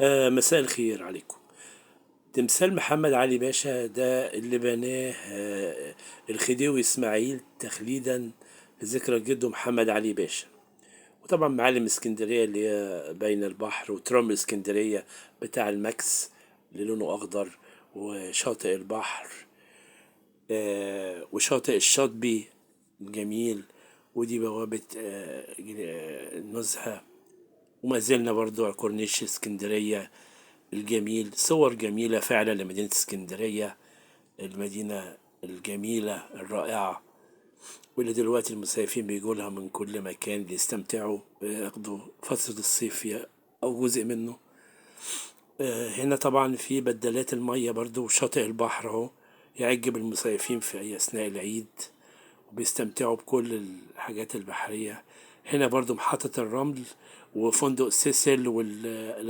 مساء الخير عليكم. تمثال محمد علي باشا ده اللي بناه الخديوي اسماعيل تخليدا لذكرى جده محمد علي باشا. وطبعا معالم اسكندرية اللي هي بين البحر، وترام اسكندرية بتاع الماكس اللي لونه أخضر، وشاطئ البحر، وشاطئ الشاطبي الجميل، ودي بوابة النزهة. وما زلنا برضو على كورنيش اسكندرية الجميل. صور جميلة فعلا لمدينة اسكندرية، المدينة الجميلة الرائعة، واللي دلوقتي المصيفين بيجوا لها من كل مكان ليستمتعوا وياخدوا فترة الصيف فيها أو جزء منه. هنا طبعا في بدلات المية برضو، وشاطئ البحر اهو يعجب المصيفين في أي أثناء العيد، وبيستمتعوا بكل الحاجات البحرية. هنا برضو محطة الرمل وفندق سيسل.